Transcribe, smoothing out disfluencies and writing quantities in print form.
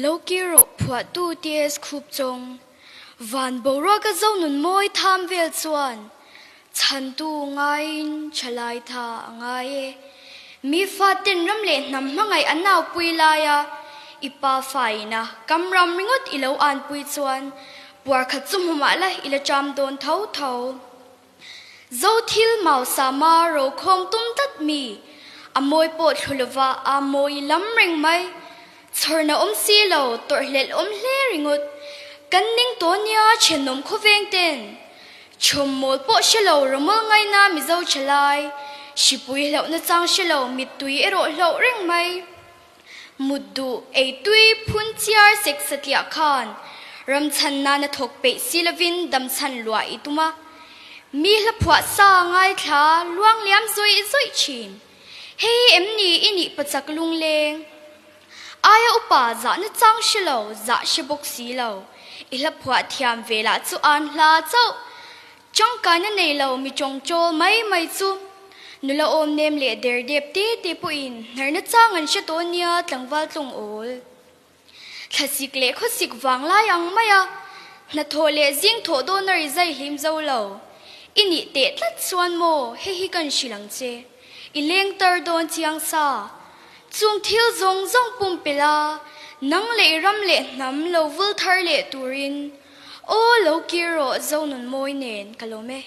Lo kir rawh phuahtu TS Khupchawng, Van boruaka zonun mawi tham vel chuan chhantu ngaiin thalai tha a ngai e. Mi faten ram leh hnam hmangaih an naupui laia i pa faina kam ram ringawt i lo anpui chuan puar khat chu hmu mah la i la ṭam dawn tho tho. Zo thil mausama rokhawm tum tlat mi, a mawi pawh thlu lova a mawi lam reng mai. Chhawrna awm si lo, tawrhhlelh awm hle ringawt. Kan ning tawh nia thenawm khawveng ten. Chhawm mawl pawh hre lo rawmawl ngaina Mizo thalai, hripui hlauhna chang hre lo mittui erawh hlauh reng mai. Mut duh ei tui phun chiar sek satliah khan ram chhan nana thawk peih si lovin dam chhan luah i tum a. Mi hla phuah sa ngaithla luang liam zawih zawih thin. Hei em ni i nih pachak lungleng? Aia upa zahna chang hre lo, zah hre bawk si lo. I hla phuah thiam ve lah chu an hla chauh. Tangkaina nei lo mi tawngtawl mai mai chu nula awm nem leh der dep te te pawhin hnarna chang an hre tawh nia tlangval tlawng awl. Thlasik leh khawsik vang lai ang mai a, hnathawh leh zing thawh dawn a ri zai hlim zo lo. I nih teh tlat chuan maw hei hi kan hrilh ang che. I leng tar dawn chiang sa. Chung thil zawng zawng pumpelh a, nang leh i ram leh hnam lo vul thar leh turin Aw lo kir rawh Zonun mawi nen ka lawm e.